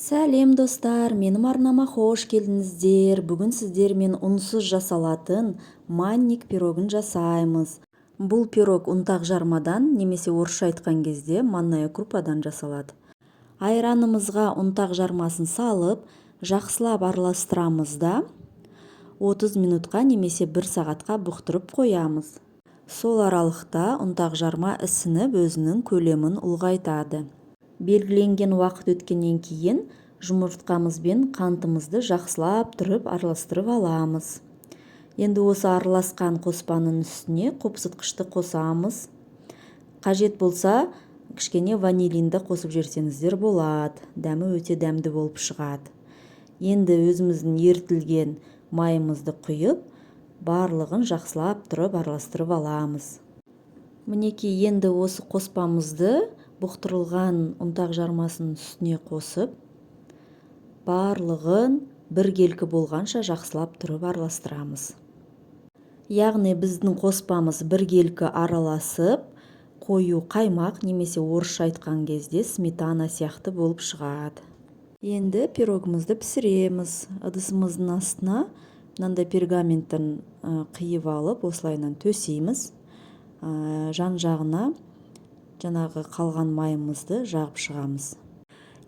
Сәлем, достар! Менің арнама хош келдіңіздер! Бүгін сіздермен ұнсыз жасалатын манник пирогын жасаймыз. Бұл пирог ұнтақ жармадан немесе орысша айтқан кезде манная крупадан жасалады. Айранымызға ұнтақ жармасын салып, жақсылап араластырамыз да, 30 минутқа немесе бір сағатқа бұқтырып қоямыз. Сол аралықта ұнтақ жарма ісініп, өзінің көлемін ұлғайтады. Белгіленген уақыт өткеннен кейін жұмыртқамыз бен қантымызды жақсылап тұрып араластырып аламыз. Енді осы араласқан қоспаның үстіне қопсытқышты қосамыз. Қажет болса, кішкене ванилинді қосып жіберсеңіздер болады, дәмі өте дәмді болып шығады. Енді өзіміздің ерітілген майымызды құйып, барлығын жақсылап тұрып араластырып аламыз. Мінекей, енді осы қоспамызды бұқтырылған ұнтақ жармасының үстіне қосып, барлығын біркелкі болғанша жақсылап тұрып араластырамыз. Яғни біздің қоспамыз біркелкі араласып, қою қаймақ немесе орысша айтқан кезде сметана сияқты болып шығады. Енді пирогымызды пісіреміз. Ыдысымыздың астына мынандай пергаменттен қиып алып, осылайынан төсейміз. Жан жағына жаңағы қалған майымызды жағып шығамыз.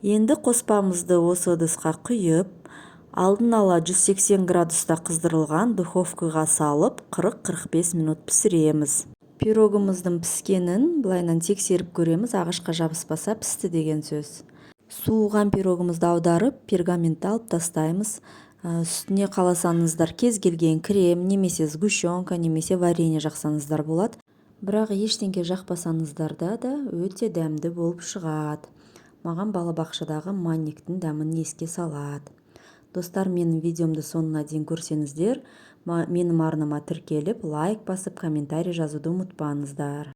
Енді қоспамызды осы ыдысқа құйып, алдын ала 180 градуста қыздырылған духовкаға салып, 40-45 минут пісіреміз. Пирогымыздың піскенін былайынан тексеріп көреміз: ағашқа жабыспаса, пісті деген сөз. Суыған пирогымызды аударып, пергаментті алып тастаймыз. Үстіне қаласаңыздар, кез келген крем немесе сгущенка немесе варенье жақсаңыздар болады. Бірақ ештеңке жақпасаңыздар да өте дәмді болып шығады. Маған балабақшадағы манниктің дәмін еске салады. Достар, менің видеомды соңына дейін көрсеңіздер, менің арнама тіркеліп, лайк басып, комментарий жазуды ұмытпаңыздар.